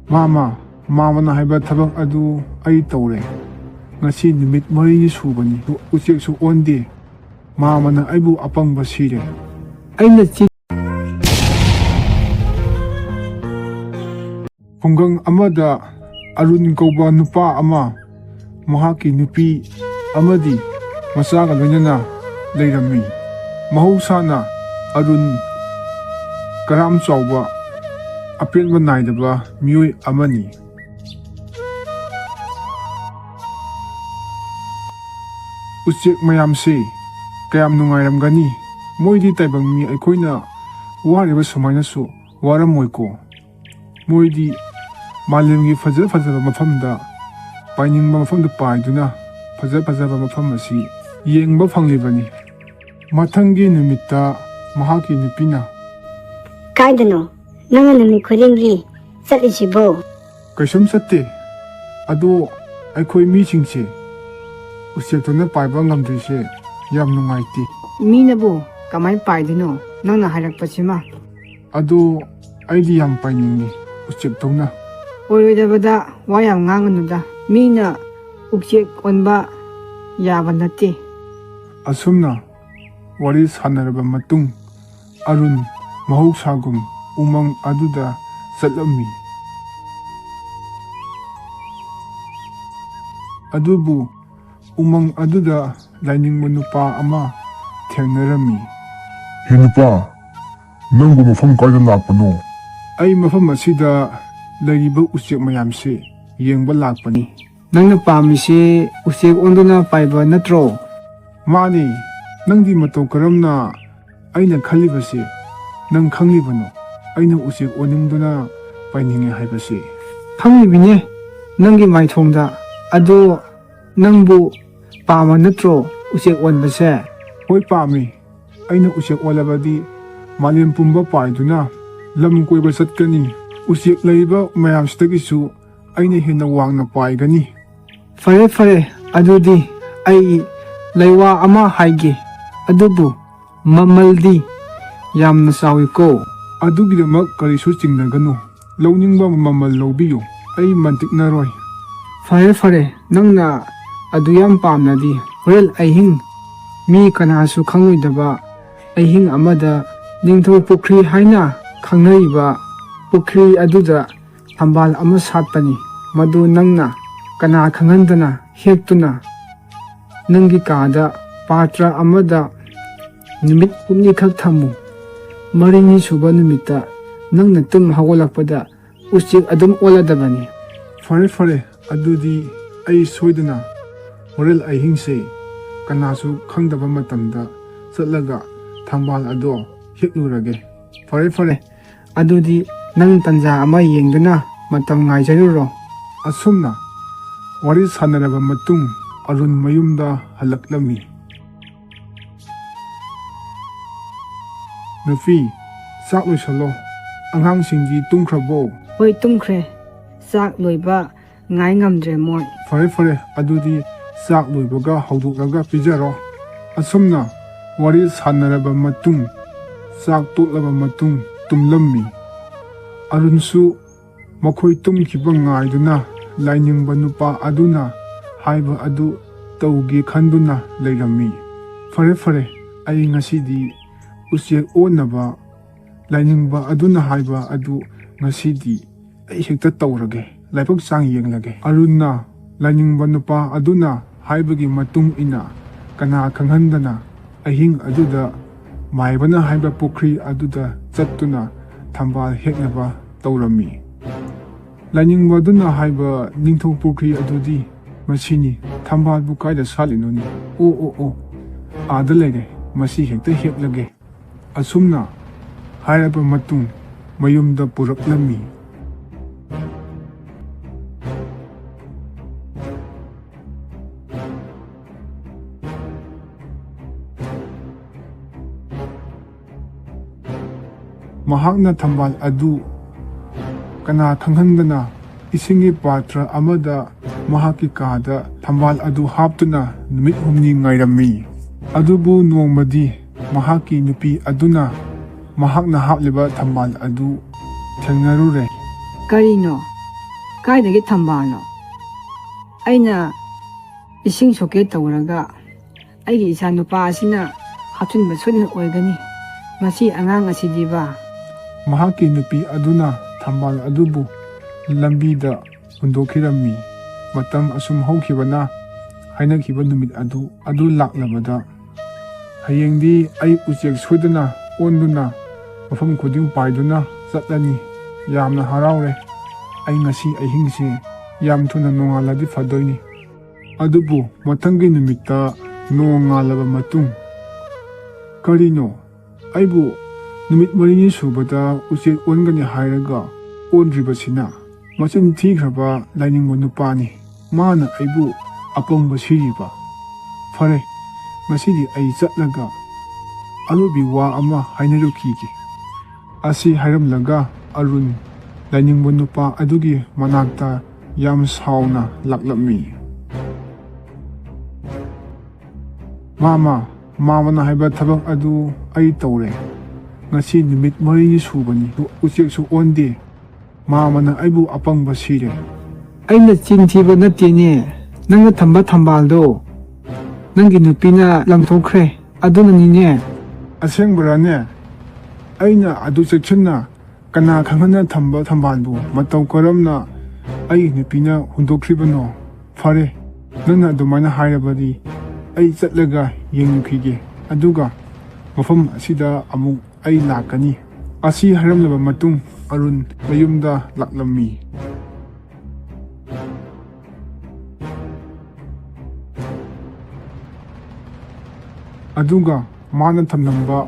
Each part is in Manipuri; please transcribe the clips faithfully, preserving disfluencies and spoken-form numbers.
"ꯃꯥꯃ, ꯃꯥꯃꯅ ꯍꯥꯏꯕ ꯊꯕꯛ ꯑꯗꯨ ꯑꯩ ꯇꯧꯔꯦ꯫ ꯉꯁꯤ ꯅꯨꯃꯤꯠ ꯃꯔꯤꯅꯤ ꯁꯨꯕꯅꯤ, ꯎꯆꯦꯛꯁꯨ ꯑꯣꯟꯗꯦ꯫ ꯃꯥꯃꯅ ꯑꯩꯕꯨ ꯑꯄꯪꯕ ꯁꯤꯔꯦ꯫ ꯑꯩꯅ ꯆꯤ-" ꯈꯨꯡꯒꯪ ꯑꯃꯗ ꯑꯔꯨꯟ ꯀꯧꯕ ꯅꯨꯄꯥ ꯑꯃ, ꯃꯍꯥꯛꯀꯤ ꯅꯨꯄꯤ ꯑꯃꯗꯤ ꯃꯆꯥꯒ ꯂꯣꯏꯅꯅ ꯂꯩꯔꯝꯃꯤ꯫ ꯃꯍꯧꯁꯥꯅ ꯑꯔꯨꯟ ꯀꯔꯥꯝ ꯆꯥꯎꯕ, ꯑꯄꯦꯟꯕ ꯅꯥꯏꯗꯕ ꯃꯤꯑꯣꯏ ꯑꯃꯅꯤ꯫ ꯎꯆꯦꯛ ꯃꯌꯥꯝꯁꯤ ꯀꯌꯥꯝ ꯅꯨꯡꯉꯥꯏꯔꯝꯒꯅꯤ? ꯃꯣꯏꯗꯤ ꯇꯥꯏꯕꯪ ꯃꯤ ꯑꯩꯈꯣꯏꯅ ꯋꯥꯔꯤꯕ ꯁꯨꯃꯥꯏꯅꯁꯨ ꯋꯥꯔꯝꯃꯣꯏꯀꯣ꯫ ꯃꯣꯏꯗꯤ ꯃꯥꯂꯦꯝꯒꯤ ꯐꯖ ꯐꯖꯕ ꯃꯐꯝꯗ, ꯄꯥꯏꯅꯤꯡꯕ ꯃꯐꯝꯗ ꯄꯥꯏꯗꯨꯅ ꯐꯖ ꯐꯖꯕ ꯃꯐꯝ ꯑꯁꯤ ꯌꯦꯡꯕ ꯐꯪꯂꯤꯕꯅꯤ꯫ ꯃꯊꯪꯒꯤ ꯅꯨꯃꯤꯠꯇ ꯃꯍꯥꯛꯀꯤ ꯅꯨꯄꯤꯅ, "ꯀꯥꯏꯗꯅꯣ ꯅꯪꯅ ꯅꯨꯃꯤꯠ ꯈꯨꯗꯤꯡꯒꯤ ꯆꯠꯂꯤꯁꯤꯕꯣ?" "ꯀꯩꯁꯨꯝ ꯆꯠꯇꯦ꯫ ꯑꯗꯣ ꯑꯩꯈꯣꯏ ꯃꯤꯁꯤꯡꯁꯦ ꯎꯆꯦꯛꯇꯧꯅ ꯄꯥꯏꯕ ꯉꯝꯗ꯭ꯔꯤꯁꯦ ꯌꯥꯝ ꯅꯨꯡꯉꯥꯏꯇꯦ꯫" "ꯃꯤꯅꯕꯨ ꯀꯃꯥꯏꯅ ꯄꯥꯏꯗꯣꯏꯅꯣ, ꯅꯪꯅ ꯍꯥꯏꯔꯛꯄꯁꯤꯃ?" "ꯑꯗꯣ ꯑꯩꯗꯤ ꯌꯥꯝ ꯄꯥꯏꯅꯤꯡꯉꯤ ꯎꯆꯦꯛꯇꯧꯅ꯫" "ꯑꯣꯏꯔꯣꯏꯗꯕꯗ ꯋꯥ ꯌꯥꯝ ꯉꯥꯡꯒꯅꯨꯗ꯫ ꯃꯤꯅ ꯎꯆꯦꯛ ꯑꯣꯟꯕ ꯌꯥꯕ ꯅꯠꯇꯦ꯫" ꯑꯁꯨꯝꯅ ꯋꯥꯔꯤ ꯁꯥꯟꯅꯔꯕ ꯃꯇꯨꯡ, ꯑꯔꯨꯟ ꯃꯍꯧꯁꯥꯒꯨꯝ ꯎꯃꯪ ꯑꯗꯨꯗ ꯆꯠꯂꯝꯃꯤ꯫ ꯑꯗꯨꯕꯨ ꯎꯃꯪ ꯑꯗꯨꯗ ꯂꯥꯏꯅꯤꯡꯕ ꯅꯨꯄꯥ ꯑꯃ ꯊꯦꯡꯅꯔꯝꯃꯤ꯫ "ꯍꯦ ꯅꯨꯄꯥ, ꯅꯪꯕꯨ ꯃꯐꯝ ꯀꯥꯏꯗ ꯂꯥꯛꯄꯅꯣ?" "ꯑꯩ ꯃꯐꯝ ꯑꯁꯤꯗ ꯂꯩꯔꯤꯕ ꯎꯆꯦꯛ ꯃꯌꯥꯝꯁꯤ ꯌꯦꯡꯕ ꯂꯥꯛꯄꯅꯤ꯫" "ꯅꯪꯅ ꯄꯥꯝꯃꯤꯁꯤ ꯎꯆꯦꯛ ꯑꯣꯟꯗꯨꯅ ꯄꯥꯏꯕ ꯅꯠꯇ꯭ꯔꯣ?" "ꯃꯥꯅꯤ꯫ ꯅꯪꯗꯤ ꯃꯇꯧ ꯀꯔꯝꯅ ꯑꯩꯅ ꯈꯜꯂꯤꯕꯁꯤ ꯅꯪ ꯈꯪꯂꯤꯕꯅꯣ? ꯑꯩꯅ ꯎꯆꯦꯛ ꯑꯣꯟꯅꯤꯡꯗꯨꯅ ꯄꯥꯏꯅꯤꯡꯉꯤ ꯍꯥꯏꯕꯁꯤ꯫" "ꯈꯪꯂꯤꯕꯤꯅꯦ ꯅꯪꯒꯤ ꯃꯥꯏꯊꯣꯡꯗ꯫ ꯑꯗꯣ ꯅꯪꯕꯨ ꯄꯥꯝꯕ ꯅꯠꯇ꯭ꯔꯣ ꯎꯆꯦꯛ ꯑꯣꯟꯕꯁꯦ?" "ꯍꯣꯏ, ꯄꯥꯝꯃꯤ꯫ ꯑꯩꯅ ꯎꯆꯦꯛ ꯑꯣꯜꯂꯕꯗꯤ ꯃꯥꯂꯦꯝ ꯄꯨꯝꯕ ꯄꯥꯏꯗꯨꯅ ꯂꯝ ꯀꯣꯏꯕ ꯆꯠꯀꯅꯤ꯫ ꯎꯆꯦꯛ ꯂꯩꯔꯤꯕ ꯃꯌꯥꯝꯁꯤꯗꯒꯤꯁꯨ ꯑꯩꯅ ꯍꯦꯟꯅ ꯋꯥꯡꯅ ꯄꯥꯏꯒꯅꯤ꯫" "ꯐꯔꯦ, ꯐꯔꯦ, ꯑꯗꯨꯗꯤ ꯑꯩ ꯂꯩꯋꯥ ꯑꯃ ꯍꯥꯏꯒꯦ, ꯑꯗꯨꯕꯨ ꯃꯃꯜꯗꯤ ꯌꯥꯝꯅ ꯆꯥꯎꯏꯀꯣ꯫" "ꯑꯗꯨꯒꯤꯗꯃꯛ ꯀꯔꯤꯁꯨ ꯆꯤꯡꯅꯒꯅꯨ꯫ ꯂꯧꯅꯤꯡꯕ ꯃꯃꯜ ꯂꯧꯕꯤꯌꯨ, ꯑꯩ ꯃꯟꯇꯤꯛꯅꯔꯣꯏ꯫ ꯐꯔꯦ, ꯐꯔꯦ, ꯅꯪꯅ ꯑꯗꯨ ꯌꯥꯝ ꯄꯥꯝꯂꯗꯤ, ꯍꯣꯔꯦꯟ ꯑꯍꯤꯡ ꯃꯤ ꯀꯅꯥꯁꯨ ꯈꯪꯂꯣꯏꯗꯕ ꯑꯍꯤꯡ ꯑꯃꯗ ꯅꯤꯡꯊꯧ ꯄꯨꯈ꯭ꯔꯤ ꯍꯥꯏꯅ ꯈꯪꯅꯔꯤꯕ ꯄꯨꯈ꯭ꯔꯤ ꯑꯗꯨꯗ ꯊꯝꯕꯥꯜ ꯑꯃ ꯁꯥꯠꯄꯅꯤ꯫ ꯃꯗꯨ ꯅꯪꯅ ꯀꯅꯥ ꯈꯪꯍꯟꯗꯅ ꯍꯦꯛꯇꯨꯅ ꯅꯪꯒꯤ ꯀꯥꯗ ꯄꯥꯇ꯭ꯔ ꯑꯃꯗ ꯅꯨꯃꯤꯠ ꯍꯨꯝꯅꯤꯈꯛ ꯊꯝꯃꯨ꯫ ꯃꯔꯤꯅꯤ ꯁꯨꯕ ꯅꯨꯃꯤꯠꯇ ꯅꯪꯅ ꯇꯨꯝ ꯍꯧꯒꯠꯂꯛꯄꯗ ꯎꯆꯦꯛ ꯑꯗꯨꯝ ꯑꯣꯜꯂꯗꯕꯅꯤ꯫ ꯐꯔꯦ, ꯐꯔꯦ, ꯑꯗꯨꯗꯤ ꯑꯩ ꯁꯣꯏꯗꯅ ꯍꯣꯔꯦꯟ ꯑꯍꯤꯡꯁꯦ ꯀꯅꯥꯁꯨ ꯈꯪꯗꯕ ꯃꯇꯝꯗ ꯆꯠꯂꯒ ꯊꯝꯕꯥꯜ ꯑꯗꯣ ꯍꯦꯛꯂꯨꯔꯒꯦ꯫ ꯐꯔꯦ, ꯐꯔꯦ, ꯑꯗꯨꯗꯤ ꯅꯪ ꯇꯟꯖꯥ ꯑꯃ ꯌꯦꯡꯗꯨꯅ ꯃꯇꯝ ꯉꯥꯏꯖꯔꯨꯔꯣ꯫ ꯑꯁꯨꯝꯅ ꯋꯥꯔꯤ ꯁꯥꯟꯅꯔꯕ ꯃꯇꯨꯡ ꯑꯔꯨꯟ ꯃꯌꯨꯝꯗ ꯍꯜꯂꯛꯂꯝꯃꯤ꯫ ꯅꯨꯄꯤ, ꯆꯥꯛ ꯂꯣꯏꯁꯜꯂꯣ꯫ ꯑꯉꯥꯡꯁꯤꯡꯗꯤ ꯇꯨꯝꯈ꯭ꯔꯕꯣ? ꯍꯣꯏ, ꯇꯨꯝꯈ꯭ꯔꯦ꯫ ꯆꯥꯛ ꯂꯣꯏꯕ ꯉꯥꯏ ꯉꯝꯗ꯭ꯔꯦ ꯃꯣꯏ꯫ ꯐꯔꯦ, ꯐꯔꯦ, ꯑꯗꯨꯗꯤ ꯆꯥꯛ ꯂꯣꯏꯕꯒ ꯍꯧꯗꯣꯛꯂꯒ ꯄꯤꯖꯔꯣ꯫ ꯑꯁꯨꯝꯅ ꯋꯥꯔꯤ ꯁꯥꯟꯅꯔꯕ ꯃꯇꯨꯡ, ꯆꯥꯛ ꯇꯣꯛꯂꯕ ꯃꯇꯨꯡ ꯇꯨꯝꯂꯝꯃꯤ꯫ ꯑꯔꯨꯟꯁꯨ ꯃꯈꯣꯏ ꯇꯨꯝꯈꯤꯕ ꯉꯥꯏꯗꯨꯅ ꯂꯥꯏꯅꯤꯡꯕ ꯅꯨꯄꯥ ꯑꯗꯨꯅ ꯍꯥꯏꯕ ꯑꯗꯨ ꯇꯧꯒꯦ ꯈꯟꯗꯨꯅ ꯂꯩꯔꯝꯃꯤ꯫ ꯐꯔꯦ, ꯐꯔꯦ, ꯑꯩ ꯉꯁꯤꯗꯤ ꯎꯆꯦꯛ ꯑꯣꯟꯅꯕ ꯂꯥꯏꯅꯤꯡꯕ ꯑꯗꯨꯅ ꯍꯥꯏꯕ ꯑꯗꯨ ꯉꯁꯤꯗꯤ ꯑꯩ ꯍꯦꯛꯇ ꯇꯧꯔꯒꯦ, ꯂꯥꯏꯕꯛ ꯆꯥꯡ ꯌꯦꯡꯂꯒꯦ꯫ ꯑꯔꯨꯟꯅ ꯂꯥꯏꯅꯤꯡꯕ ꯅꯨꯄꯥ ꯑꯗꯨꯅ ꯍꯥꯏꯕꯒꯤ ꯃꯇꯨꯡ ꯏꯟꯅ ꯀꯅꯥ ꯈꯪꯍꯟꯗꯅ ꯑꯍꯤꯡ ꯑꯗꯨꯗ ꯃꯥꯏꯕꯅ ꯍꯥꯏꯕ ꯄꯨꯈ꯭ꯔꯤ ꯑꯗꯨꯗ ꯆꯠꯇꯨꯅ ꯊꯝꯕꯥꯜ ꯍꯦꯛꯅꯕ ꯇꯧꯔꯝꯃꯤ꯫ ꯂꯥꯏꯅꯤꯡꯕ ꯑꯗꯨꯅ ꯍꯥꯏꯕ ꯅꯤꯡꯊꯧ ꯄꯨꯈ꯭ꯔꯤ ꯑꯗꯨꯗꯤ ꯃꯁꯤꯅꯤ, ꯊꯝꯕꯥꯜꯕꯨ ꯀꯥꯏꯗ ꯁꯥꯠꯂꯤꯅꯣꯅꯦ? ꯑꯣ, ꯑꯣ, ꯑꯣ, ꯑꯥꯗ ꯂꯩꯔꯦ, ꯃꯁꯤ ꯍꯦꯛꯇ ꯍꯦꯛꯂꯒꯦ꯫ ꯑꯁꯨꯝꯅ ꯍꯥꯏꯔꯕ ꯃꯇꯨꯡ ꯃꯌꯨꯝꯗ ꯄꯨꯔꯛꯂꯝꯃꯤ꯫ ꯃꯍꯥꯛꯅ ꯊꯝꯕꯥꯜ ꯑꯗꯨ ꯀꯅꯥ ꯈꯪꯍꯟꯗꯅ ꯏꯁꯤꯡꯒꯤ ꯄꯥꯇ꯭ꯔ ꯑꯃꯗ ꯃꯍꯥꯛꯀꯤ ꯀꯥꯗ ꯊꯝꯕꯥꯜ ꯑꯗꯨ ꯍꯥꯞꯇꯨꯅ ꯅꯨꯃꯤꯠ ꯍꯨꯝꯅꯤ ꯉꯥꯏꯔꯝꯃꯤ꯫ ꯑꯗꯨꯕꯨ ꯅꯣꯡꯃꯗꯤ ꯃꯍꯥꯛꯀꯤ ꯅꯨꯄꯤ ꯑꯗꯨꯅ ꯃꯍꯥꯛꯅ ꯍꯥꯞꯂꯤꯕ ꯊꯝꯕꯥꯜ ꯑꯗꯨ ꯊꯦꯡꯅꯔꯨꯔꯦ꯫ ꯀꯔꯤꯅꯣ? ꯀꯥꯏꯗꯒꯤ ꯊꯝꯕꯥꯜꯅꯣ? ꯑꯩꯅ ꯏꯁꯤꯡ ꯁꯣꯛꯀꯦ ꯇꯧꯔꯒ ꯑꯩꯒꯤ ꯏꯆꯥ ꯅꯨꯄꯥ ꯑꯁꯤꯅ ꯍꯥꯞꯆꯤꯟꯕ ꯁꯣꯏꯗꯅ ꯑꯣꯏꯒꯅꯤ꯫ ꯃꯁꯤ ꯑꯉꯥꯡ ꯑꯁꯤꯗꯤꯕ꯫ ꯃꯍꯥꯛꯀꯤ ꯅꯨꯄꯤ ꯑꯗꯨꯅ ꯊꯝꯕꯥꯜ ꯑꯗꯨꯕꯨ ꯂꯝꯕꯤꯗ ꯍꯨꯟꯗꯣꯛꯈꯤꯔꯝꯃꯤ꯫ ꯃꯇꯝ ꯑꯁꯨꯝ ꯍꯧꯈꯤꯕꯅ ꯍꯥꯏꯅꯈꯤꯕ ꯅꯨꯃꯤꯠ ꯑꯗꯨ, ꯑꯗꯨ ꯂꯥꯛꯂꯕꯗ, "ꯍꯌꯦꯡꯗꯤ ꯑꯩ ꯎꯆꯦꯛ ꯁꯣꯏꯗꯅ ꯑꯣꯟꯗꯨꯅ ꯃꯐꯝ ꯈꯨꯗꯤꯡ ꯄꯥꯏꯗꯨꯅ ꯆꯠꯂꯅꯤ꯫ ꯌꯥꯝꯅ ꯍꯔꯥꯎꯔꯦ꯫ ꯑꯩ ꯉꯁꯤ ꯑꯍꯤꯡꯁꯤ ꯌꯥꯝ ꯊꯨꯅ ꯅꯣꯡꯉꯥꯜꯂꯗꯤ ꯐꯗꯣꯏꯅꯤ꯫" ꯑꯗꯨꯕꯨ ꯃꯊꯪꯒꯤ ꯅꯨꯃꯤꯠꯇ ꯅꯣꯡꯉꯥꯜꯂꯕ ꯃꯇꯨꯡ, "ꯀꯔꯤꯅꯣ? ꯑꯩꯕꯨ ꯅꯨꯃꯤꯠ ꯃꯔꯤꯅꯤ ꯁꯨꯕꯗ ꯎꯆꯦꯛ ꯑꯣꯟꯒꯅꯤ ꯍꯥꯏꯔꯒ ꯑꯣꯟꯗ꯭ꯔꯤꯕꯁꯤꯅ? ꯃꯆꯤꯟ ꯊꯤꯈ꯭ꯔꯕ ꯂꯥꯏꯅꯤꯡꯕ ꯅꯨꯄꯥꯅꯤ꯫ ꯃꯥꯅ ꯑꯩꯕꯨ ꯑꯄꯪꯕ ꯁꯤꯔꯤꯕ? ꯐꯔꯦ, ꯉꯁꯤꯗꯤ ꯑꯩ ꯆꯠꯂꯒ ꯑꯔꯣꯏꯕꯤ ꯋꯥ ꯑꯃ ꯍꯥꯏꯅꯔꯨꯈꯤꯒꯦ꯫" ꯑꯁꯤ ꯍꯥꯏꯔꯝꯂꯒ ꯑꯔꯨꯟ ꯂꯥꯏꯅꯤꯡꯕ ꯅꯨꯄꯥ ꯑꯗꯨꯒꯤ ꯃꯅꯥꯛꯇ ꯌꯥꯝ ꯁꯥꯎꯅ ꯂꯥꯛꯂꯝꯃꯤ꯫ "ꯃꯥꯃ, ꯃꯥꯃꯅ ꯍꯥꯏꯕ ꯊꯕꯛ ꯑꯗꯨ ꯑꯩ ꯇꯧꯔꯦ꯫ ꯉꯁꯤ ꯅꯨꯃꯤꯠ ꯃꯔꯤꯅꯤ ꯁꯨꯕꯅꯤ, ꯎꯆꯦꯛꯁꯨ ꯑꯣꯟꯗꯦ꯫ ꯃꯥꯃꯅ ꯑꯩꯕꯨ ꯑꯄꯪꯕ ꯁꯤꯔꯦ꯫" "ꯑꯩꯅ ꯆꯤꯟ ꯊꯤꯕ ꯅꯠꯇꯦꯅꯦ꯫ ꯅꯪꯅ ꯊꯝꯕ ꯊꯝꯕꯥꯜꯗꯣ ꯅꯪꯒꯤ ꯅꯨꯄꯤꯅ ꯂꯪꯊꯣꯛꯈ꯭ꯔꯦ꯫ ꯑꯗꯨꯅꯅꯤꯅꯦ꯫" "ꯑꯁꯦꯡꯕꯔꯥꯅꯦ? ꯑꯩꯅ ꯑꯗꯨ ꯆꯦꯛꯁꯤꯟꯅ ꯀꯅꯥ ꯈꯪꯍꯟꯅ ꯊꯝꯕ ꯊꯝꯕꯥꯜꯕꯨ ꯃꯇꯧ ꯀꯔꯝꯅ ꯑꯩꯒꯤ ꯅꯨꯄꯤꯅ ꯍꯨꯟꯗꯣꯛꯈ꯭ꯔꯤꯕꯅꯣ? ꯐꯔꯦ, ꯅꯪꯅ ꯑꯗꯨꯃꯥꯏꯅ ꯍꯥꯏꯔꯕꯗꯤ ꯑꯩ ꯆꯠꯂꯒ ꯌꯦꯡꯉꯨꯈꯤꯒꯦ꯫ ꯑꯗꯨꯒ ꯃꯐꯝ ꯑꯁꯤꯗ ꯑꯃꯨꯛ ꯑꯩ ꯂꯥꯛꯀꯅꯤ꯫" ꯑꯁꯤ ꯍꯥꯏꯔꯝꯂꯕ ꯃꯇꯨꯡ ꯑꯔꯨꯟ ꯃꯌꯨꯝꯗ ꯂꯥꯛꯂꯝꯃꯤ꯫ ꯑꯗꯨꯒ ꯃꯥꯅ ꯊꯝꯂꯝꯕ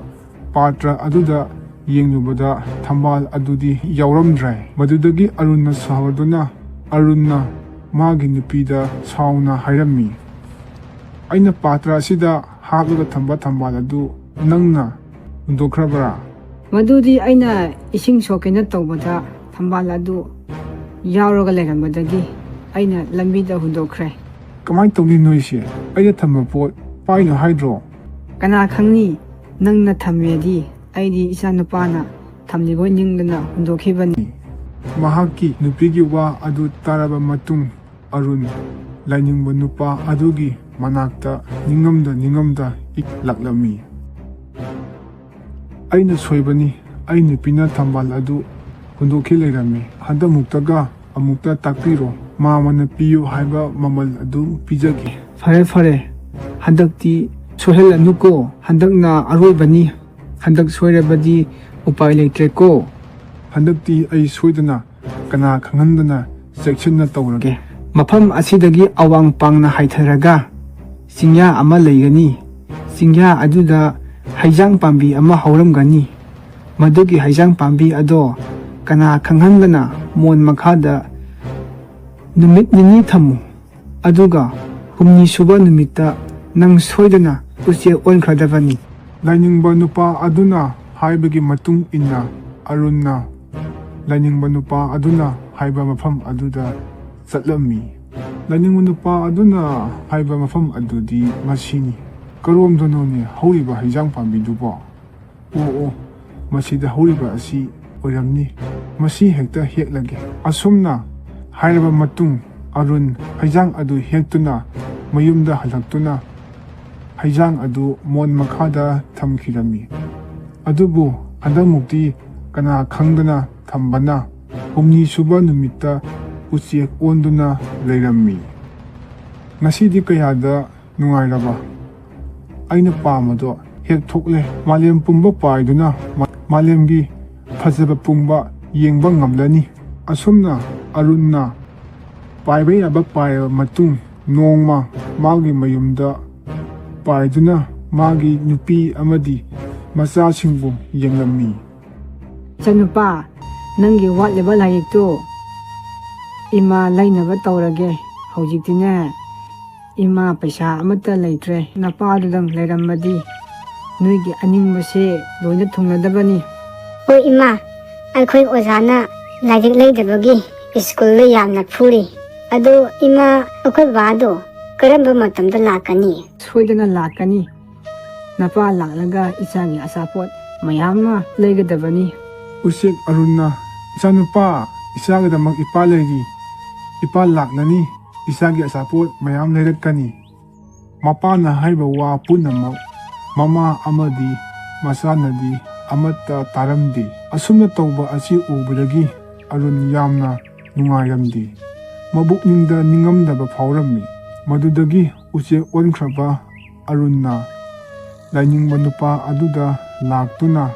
ꯄꯥꯇ꯭ꯔ ꯑꯗꯨꯗ ꯌꯦꯡꯂꯨꯕꯗ ꯊꯝꯕꯥꯜ ꯑꯗꯨꯗꯤ ꯌꯥꯎꯔꯝꯗ꯭ꯔꯦ꯫ ꯃꯗꯨꯗꯒꯤ ꯑꯔꯨꯟꯅ ꯁꯥꯎꯔꯗꯨꯅ ꯑꯔꯨꯟꯅ ꯃꯥꯒꯤ ꯅꯨꯄꯤꯗ ꯁꯥꯎꯅ ꯍꯥꯏꯔꯝꯃꯤ, "ꯑꯩꯅ ꯄꯥꯇ꯭ꯔ ꯑꯁꯤꯗ ꯍꯥꯞꯂꯒ ꯊꯝꯕ ꯊꯝꯕꯥꯜ ꯑꯗꯨ ꯅꯪꯅ ꯍꯨꯟꯗꯣꯛꯈ꯭ꯔꯕ꯭ꯔꯥ?" "ꯃꯗꯨꯗꯤ ꯑꯩꯅ ꯏꯁꯤꯡ ꯁꯣꯛꯀꯦꯅ ꯇꯧꯕꯗ ꯊꯝꯕꯥꯜ ꯑꯗꯨ ꯌꯥꯎꯔꯒ ꯂꯩꯔꯝꯕꯗꯒꯤ ꯑꯩꯅ ꯂꯝꯕꯤꯗ ꯍꯨꯟꯗꯣꯛꯈ꯭ꯔꯦ꯫" "ꯀꯃꯥꯏꯅ ꯇꯧꯅꯤ ꯅꯣꯏꯁꯦ? ꯑꯩꯅ ꯊꯝꯕ ꯄꯣꯠ ꯄꯥꯏꯅꯨ ꯍꯥꯏꯗ꯭ꯔꯣ?" "ꯀꯅꯥ ꯈꯪꯅꯤ? ꯅꯪꯅ ꯊꯝꯃꯦꯗꯤ ꯑꯩꯗꯤ ꯏꯆꯥ ꯅꯨꯄꯥꯅ ꯊꯝꯂꯤꯕꯣꯏ ꯅꯤꯡꯗꯅ ꯍꯨꯟꯗꯣꯛꯈꯤꯕꯅꯤ꯫" ꯃꯍꯥꯛꯀꯤ ꯅꯨꯄꯤꯒꯤ ꯋꯥ ꯑꯗꯨ ꯇꯥꯔꯕ ꯃꯇꯨꯡ, ꯑꯔꯨꯟ ꯂꯥꯏꯅꯤꯡꯕ ꯅꯨꯄꯥ ꯑꯗꯨꯒꯤ ꯃꯅꯥꯛꯇ ꯅꯤꯡꯉꯝꯗ ꯅꯤꯡꯉꯝꯗ ꯏꯛꯂꯛꯂꯝꯃꯤ꯫ "ꯑꯩꯅ ꯁꯣꯏꯕꯅꯤ꯫ ꯑꯩ ꯅꯨꯄꯤꯅ ꯊꯝꯕꯥꯜ ꯑꯗꯨ ꯍꯨꯟꯗꯣꯛꯈꯤ ꯂꯩꯔꯝꯃꯤ꯫ ꯍꯟꯗꯛꯃꯨꯛꯇꯒ ꯑꯃꯨꯛꯇ ꯇꯥꯛꯄꯤꯔꯣ꯫ ꯃꯥꯃꯅ ꯄꯤꯌꯨ ꯍꯥꯏꯕ ꯃꯃꯜ ꯑꯗꯨ ꯄꯤꯖꯒꯦ꯫" "ꯐꯔꯦ, ꯐꯔꯦ꯫ ꯍꯟꯗꯛꯇꯤ ꯁꯣꯏꯍꯜꯂꯅꯨꯀꯣ꯫ ꯍꯟꯗꯛꯅ ꯑꯔꯣꯏꯕꯅꯤ꯫ ꯍꯟꯗꯛ ꯁꯣꯏꯔꯕꯗꯤ ꯎꯄꯥꯏ ꯂꯩꯇ꯭ꯔꯦꯀꯣ꯫" "ꯍꯟꯗꯛꯇꯤ ꯑꯩ ꯁꯣꯏꯗꯅ, ꯀꯅꯥ ꯈꯪꯍꯟꯗꯅ ꯆꯦꯛꯁꯤꯟꯅ ꯇꯧꯔꯒꯦ꯫" ꯃꯐꯝ ꯑꯁꯤꯗꯒꯤ ꯑꯋꯥꯡ ꯄꯥꯡꯅ ꯍꯥꯏꯊꯔꯒ ꯆꯤꯡꯌꯥ ꯑꯃ ꯂꯩꯒꯅꯤ꯫ ꯆꯤꯡꯌꯥ ꯑꯗꯨꯗ ꯍꯩꯖꯥꯡ ꯄꯥꯝꯕꯤ ꯑꯃ ꯍꯧꯔꯝꯒꯅꯤ꯫ ꯃꯗꯨꯒꯤ ꯍꯩꯖꯥꯡ ꯄꯥꯝꯕꯤ ꯑꯗꯣ ꯀꯅꯥ ꯈꯪꯍꯟꯗꯅ ꯃꯣꯟ ꯃꯈꯥꯗ ꯅꯨꯃꯤꯠ ꯅꯤꯅꯤ ꯊꯝꯃꯨ꯫ ꯑꯗꯨꯒ ꯍꯨꯝꯅꯤ ꯁꯨꯕ ꯅꯨꯃꯤꯠꯇ ꯅꯪ ꯁꯣꯏꯗꯅ ꯎꯆꯦꯛ ꯑꯣꯟꯈ꯭ꯔꯗꯕꯅꯤ꯫ ꯂꯥꯏꯅꯤꯡꯕ ꯅꯨꯄꯥ ꯑꯗꯨꯅ ꯍꯥꯏꯕꯒꯤ ꯃꯇꯨꯡ ꯏꯟꯅ ꯑꯔꯨꯟꯅ ꯂꯥꯏꯅꯤꯡꯕ ꯅꯨꯄꯥ ꯑꯗꯨꯅ ꯍꯥꯏꯕ ꯃꯐꯝ ꯑꯗꯨꯗ ꯆꯠꯂꯝꯃꯤ꯫ ꯂꯥꯏꯅꯤꯡꯕ ꯅꯨꯄꯥ ꯑꯗꯨꯅ ꯍꯥꯏꯕ ꯃꯐꯝ ꯑꯗꯨꯗꯤ ꯃꯁꯤꯅꯤ꯫ "ꯀꯔꯣꯝꯗꯅꯣꯅꯦ ꯍꯧꯔꯤꯕ ꯍꯩꯖꯥꯡ ꯄꯥꯝꯕꯤꯗꯨꯕꯣ? ꯑꯣ, ꯑꯣ, ꯃꯁꯤꯗ ꯍꯧꯔꯤꯕ ꯑꯁꯤ ꯑꯣꯏꯔꯝꯅꯤ꯫ ꯃꯁꯤ ꯍꯦꯛꯇ ꯍꯦꯛꯂꯒꯦ꯫" ꯑꯁꯨꯝꯅ ꯍꯥꯏꯔꯕ ꯃꯇꯨꯡ, ꯑꯔꯨꯟ ꯍꯩꯖꯥꯡ ꯑꯗꯨ ꯍꯦꯛꯇꯨꯅ ꯃꯌꯨꯝꯗ ꯍꯜꯂꯛꯇꯨꯅ ꯍꯩꯖꯥꯡ ꯑꯗꯨ ꯃꯣꯟ ꯃꯈꯥꯗ ꯊꯝꯈꯤꯔꯝꯃꯤ꯫ ꯑꯗꯨꯕꯨ ꯍꯟꯗꯛꯃꯨꯛꯇꯤ ꯀꯅꯥ ꯈꯪꯗꯅ ꯊꯝꯕꯅ ꯍꯨꯝꯅꯤ ꯁꯨꯕ ꯅꯨꯃꯤꯠꯇ ꯎꯆꯦꯛ ꯑꯣꯟꯗꯨꯅ ꯂꯩꯔꯝꯃꯤ꯫ "ꯉꯁꯤꯗꯤ ꯀꯌꯥꯗ ꯅꯨꯡꯉꯥꯏꯔꯕ? ꯑꯩꯅ ꯄꯥꯝꯕꯗꯣ ꯍꯦꯛ ꯊꯣꯛꯂꯦ꯫ ꯃꯥꯂꯦꯝ ꯄꯨꯝꯕ ꯄꯥꯏꯗꯨꯅ ꯃꯥ-, ꯃꯥꯂꯦꯝꯒꯤ ꯐꯖꯕ ꯄꯨꯝꯕ ꯌꯦꯡꯕ ꯉꯝꯂꯅꯤ꯫" ꯑꯁꯨꯝꯅ ꯑꯔꯨꯟꯅ ꯄꯥꯏꯕ ꯌꯥꯕ ꯄꯥꯏꯔꯕ ꯃꯇꯨꯡ, ꯅꯣꯡꯃ ꯃꯥꯒꯤ ꯃꯌꯨꯝꯗ ꯄꯥꯏꯗꯨꯅ ꯃꯥꯒꯤ ꯅꯨꯄꯤ ꯑꯃꯗꯤ ꯃꯆꯥꯁꯤꯡꯕꯨ ꯌꯦꯡꯂꯝꯃꯤ꯫ "ꯏꯆꯥꯅꯨꯄꯥ, ꯅꯪꯒꯤ ꯋꯥꯠꯂꯤꯕ ꯂꯥꯏꯔꯤꯛꯇꯨ ꯏꯃꯥ ꯂꯩꯅꯕ ꯇꯧꯔꯒꯦ꯫ ꯍꯧꯖꯤꯛꯇꯤꯅꯦ, ꯏꯃꯥ ꯄꯩꯁꯥ ꯑꯃꯠꯇ ꯂꯩꯇ꯭ꯔꯦ꯫ ꯅꯄꯥꯗꯨꯗꯪ ꯂꯩꯔꯝꯃꯗꯤ ꯅꯣꯏꯒꯤ ꯑꯅꯤꯡꯕꯁꯦ ꯂꯣꯏꯅ ꯊꯨꯡꯅꯗꯕꯅꯤ꯫" "ꯍꯣꯏ ꯏꯃꯥ, ꯑꯩꯈꯣꯏ ꯑꯣꯖꯥꯅ ꯂꯥꯏꯔꯤꯛ ꯂꯩꯗꯕꯒꯤ ꯁ꯭ꯀꯨꯜꯗ ꯌꯥꯝꯅ ꯐꯨꯔꯤ꯫ ꯑꯗꯣ ꯏꯃꯥ, ꯑꯩꯈꯣꯏ ꯕꯥꯗꯣ ꯀꯔꯝꯕ ꯃꯇꯝꯗ ꯂꯥꯛꯀꯅꯤ?" "ꯁꯣꯏꯗꯅ ꯂꯥꯛꯀꯅꯤ꯫ ꯅꯄꯥ ꯂꯥꯛꯂꯒ ꯏꯆꯥꯒꯤ ꯑꯆꯥꯄꯣꯠ ꯃꯌꯥꯝ ꯑꯃ ꯂꯩꯒꯗꯕꯅꯤ꯫" ꯎꯆꯦꯛ ꯑꯔꯨꯟꯅ "ꯏꯆꯥꯅꯨꯄꯥ, ꯏꯆꯥꯒꯤꯗꯃꯛ ꯏꯄꯥ ꯂꯩꯔꯤ꯫ ꯏꯄꯥ ꯂꯥꯛꯂꯅꯤ, ꯏꯆꯥꯒꯤ ꯑꯆꯥꯄꯣꯠ ꯃꯌꯥꯝ ꯂꯩꯔꯛꯀꯅꯤ꯫" ꯃꯄꯥꯅ ꯍꯥꯏꯕ ꯋꯥ ꯄꯨꯝꯅꯃꯛ ꯃꯃꯥ ꯑꯃꯗꯤ ꯃꯆꯥꯅꯗꯤ ꯑꯃꯠꯇ ꯇꯥꯔꯝꯗꯦ꯫ ꯑꯁꯨꯝꯅ ꯇꯧꯕ ꯑꯁꯤ ꯎꯕꯗꯒꯤ ꯑꯔꯨꯟ ꯌꯥꯝꯅ ꯅꯨꯡꯉꯥꯏꯔꯝꯗꯦ꯫ ꯃꯕꯨꯛꯅꯤꯡꯗ ꯅꯤꯡꯉꯝꯗꯕ ꯐꯥꯎꯔꯝꯃꯤ꯫ ꯃꯗꯨꯗꯒꯤ ꯎꯆꯦꯛ ꯑꯣꯟꯈ꯭ꯔꯕ ꯑꯔꯨꯟꯅ ꯂꯥꯏꯅꯤꯡꯕ ꯅꯨꯄꯥ ꯑꯗꯨꯗ ꯂꯥꯛꯇꯨꯅ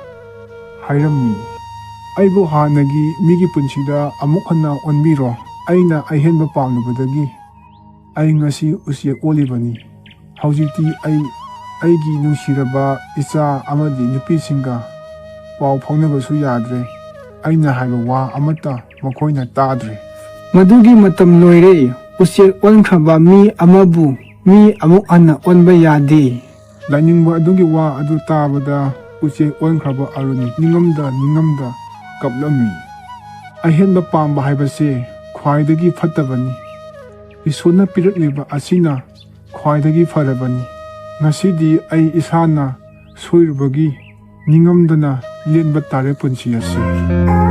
ꯍꯥꯏꯔꯝꯃꯤ, "ꯑꯩꯕꯨ ꯍꯥꯟꯅꯒꯤ ꯃꯤꯒꯤ ꯄꯨꯟꯁꯤꯗ ꯑꯃꯨꯛ ꯍꯟꯅ ꯑꯣꯟꯕꯤꯔꯣ꯫ ꯑꯩꯅ ꯑꯍꯦꯟꯕ ꯄꯥꯝꯂꯨꯕꯗꯒꯤ ꯑꯩ ꯉꯁꯤ ꯎꯆꯦꯛ ꯑꯣꯜꯂꯤꯕꯅꯤ꯫ ꯍꯧꯖꯤꯛꯇꯤ ꯑꯩ ꯑꯩꯒꯤ ꯅꯨꯡꯁꯤꯔꯕ ꯏꯆꯥ ꯑꯃꯗꯤ ꯅꯨꯄꯤꯁꯤꯡꯒ ꯄꯥꯎ ꯐꯥꯎꯅꯕꯁꯨ ꯌꯥꯗ꯭ꯔꯦ꯫ ꯑꯩꯅ ꯍꯥꯏꯕ ꯋꯥ ꯑꯃꯠꯇ ꯃꯈꯣꯏꯅ ꯇꯥꯗ꯭ꯔꯦ꯫ ꯃꯗꯨꯒꯤ ꯃꯇꯝ ꯂꯣꯏꯔꯦ꯫ ꯎꯆꯦꯛ ꯑꯣꯟꯈ꯭ꯔꯕ ꯃꯤ ꯑꯃꯕꯨ ꯃꯤ ꯑꯃꯨꯛ ꯍꯟꯅ ꯑꯣꯟꯕ ꯌꯥꯗꯦ꯫" ꯂꯥꯏꯅꯤꯡꯕ ꯑꯗꯨꯒꯤ ꯋꯥ ꯑꯗꯨ ꯇꯥꯕꯗ ꯎꯆꯦꯛ ꯑꯣꯟꯈ꯭ꯔꯕ ꯑꯔꯨꯟ ꯅꯤꯡꯉꯝꯗ ꯅꯤꯡꯉꯝꯗ ꯀꯞꯂꯝꯃꯤ꯫ ꯑꯍꯦꯟꯕ ꯄꯥꯝꯕ ꯍꯥꯏꯕꯁꯦ ꯈ꯭ꯋꯥꯏꯗꯒꯤ ꯐꯠꯇꯕꯅꯤ꯫ ꯏꯁꯣꯔꯅ ꯄꯤꯔꯛꯂꯤꯕ ꯑꯁꯤꯅ ꯈ꯭ꯋꯥꯏꯗꯒꯤ ꯐꯔꯕꯅꯤ꯫ ꯉꯁꯤꯗꯤ ꯑꯩ ꯏꯁꯥꯅ ꯁꯣꯏꯔꯨꯕꯒꯤ ꯅꯤꯡꯉꯝꯗꯅ ꯂꯦꯟꯕ ꯇꯥꯔꯦ ꯄꯨꯟꯁꯤ ꯑꯁꯤ꯫